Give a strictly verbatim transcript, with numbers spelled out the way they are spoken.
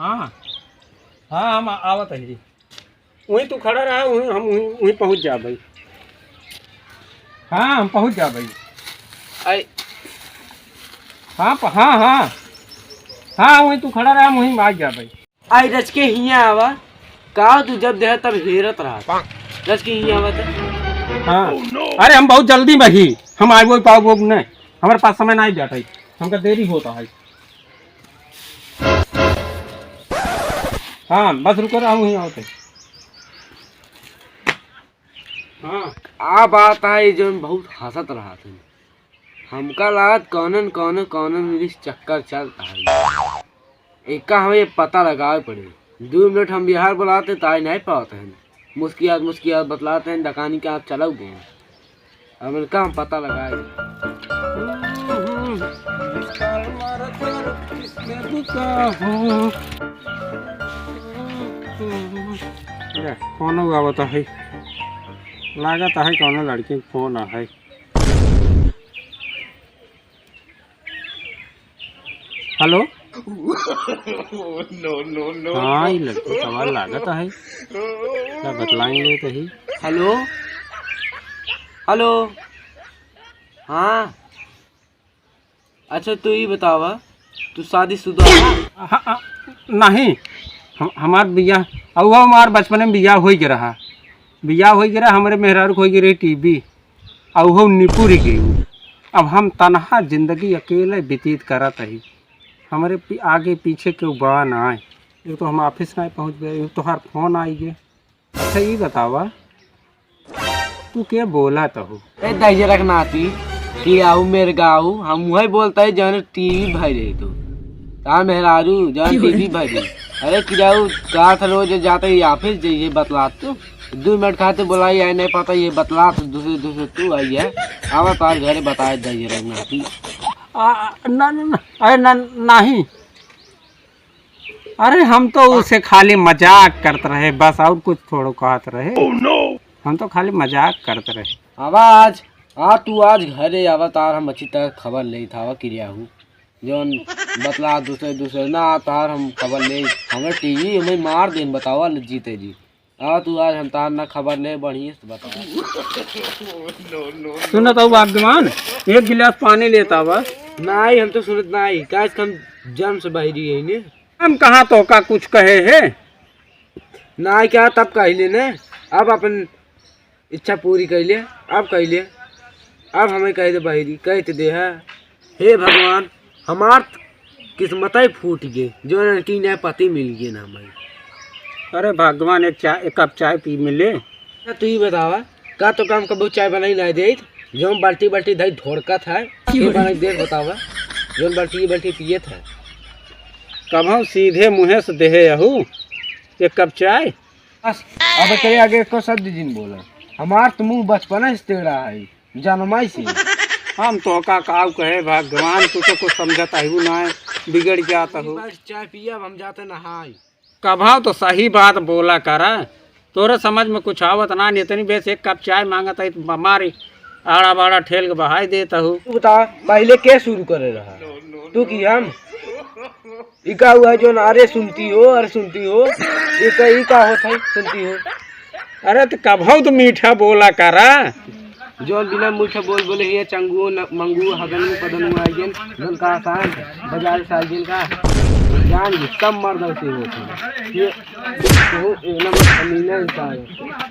हाँ, हाँ, हम आवत ही। वहीं तू खड़ा रहा, वहीं हम, वहीं, वहीं पहुँच जाबे। हाँ, हम पहुँच जाबे। आई। हाँ, प-, हाँ, हाँ। हाँ, वहीं तू खड़ा रहा, हम वहीं आ जाबे। आई रच के हियाँ आवा। का तू जब देहा तब हेरत रहा। रच के हियाँ आवा त। हाँ। अरे, हम बहुत जल्दी में ही। हम आइबो पाउबो नहीं। हमरे पास समय नहीं जाता है। हमका देरी होता है। हाँ, बस रुको रहा, हम वहीं आवत है। हाँ। आ बात है, जौन बहुत हँसत रहत है। हमका लागत कौनन, कौनन, कौनन मिलिस चक्कर चलत है। एका हमें पता लगावे पड़े। दू मिनट हम बिहार बुलाते, ताई नहीं पावत है। मुस्कियात, मुस्कियात बतलाते हैं, डकानी के आप चलउ गए। अब इनका हम पता लगाए। ले, फोन आवत है। लागत है कौनो लड़की के फोन है। हेलो। No, no, no, हाँ, no। ई लड़की सवाल लागत है। का बतलाइन लेत ही। हेलो, हेलो। हाँ। अच्छा, तू ई बतावा, तू शादीशुदा है? हाँ, हाँ, नहीं। हम, हमार बियाह, अउ हमार बचपने में बियाह होइ गए रहा। बियाह होइ गए रहा, हमरे मेहरारू क होइ गए रही टीबी। अउ हो निपुर गई। अब हम तनहा जिंदगी अकेले व्यतीत करत ही। हमरे पी-, आगे पीछे केहू बा नाय। एक तो हम ऑफिस नाय पहुँच गए, एक तोहार फोन आई गए। अच्छा, ई बतावा, तू के बोलत हऊ? ए दहिजरक नाती, कि आऊ मेरे गाऊ, हम वही बोलत ही जौन टीबी भई रही तू। ता मेहरारू, जौन टीबी भई रही। अरे किराऊ, का था रोज जाते ही ऑफिस जाइए बतलात तू। दू मिनट खातिर बोलाई, आई नहीं पता ये बतलात दूसरे, दूसरे तू आई है। आवा तार घरे बताए दहिजरक नाती। आ, ना, ना, ना, अरे ना, नहीं। अरे हम तो उसे खाली मजाक करत रहे बस, और कुछ थोड़ो कहत रहे। हम तो खाली मजाक करत रहे। आवा आज, आ तू आज घरे आवा, तार हम अच्छी तरह खबर लेत हवा किरिया हूँ। जौन बतला दूसरे दूसरे ना, तार हम खबर ले, हमें टीबी हमें मार देन, बतावा ले जीते जी। आ तू आज हम तार ना खबर ले, बढ़िया से बतावा। सुनत हऊ भाग्यवान, एक गिलास पानी लेता बस। नाई, हम तो सुनत नाई, काहे से हम जन्म से बहिरी है ने। हम कहाँ तोहका कुछ कहे है? नाई क्या तब कहिले ने, अब अपन इच्छा पूरी कइले, अब कइले, अब हमें कह दे बहिरी, कह तो दे है। हे भगवान, हमार किस्मत ही फूट गए, जो लड़की ने पति मिल गए ना हमें। अरे भगवान, एक चाय, एक कप चाय पी मिले। ना तू ही बतावा, का तो काम कबो चाय बनाई ना दे, जो हम बाल्टी बाल्टी धई ढोड़कत है, ये बनाई दे बतावा, जो बाल्टी बाल्टी पियत है। कब हम सीधे मुँहे से देहे अहू एक कप चाय? बस, अब तेरे आगे एको शब्द जिन बोला। हमार तो मुंह बचपन से टेढ़ा है, जन्माई से। हम तोहका काऊ कहे भगवान, तू तो कुछ समझत हऊ ना, बिगड़ जात हऊ। बस चाय पिया, अब हम जाते नहाई। कभा तो सही बात बोला करा, तोरे समझ में कुछ आवत ना, इतनी बेस एक कप चाय मांगत है, तो हमारी आड़ा बाड़ा ठेल के बहाई देत हऊ। तू बता, पहले के शुरू करे रहा, तू कि हम? ई का हुआ जो ना, अरे सुनती हो, अरे सुनती हो, ई का, ई का होत है, सुनती हो? अरे तो कभौ तो मीठा बोला करा। जौन बिना मीठा बोल बोले हिया चंगुओ न, मंगुओ हगनु पदनु आइगेन, जौन का आसान है, बाजार से आइगेन का, जान गए, सब मर्द ऐसे होते हैं। ये, ये एक नंबर कमीना इंसान है।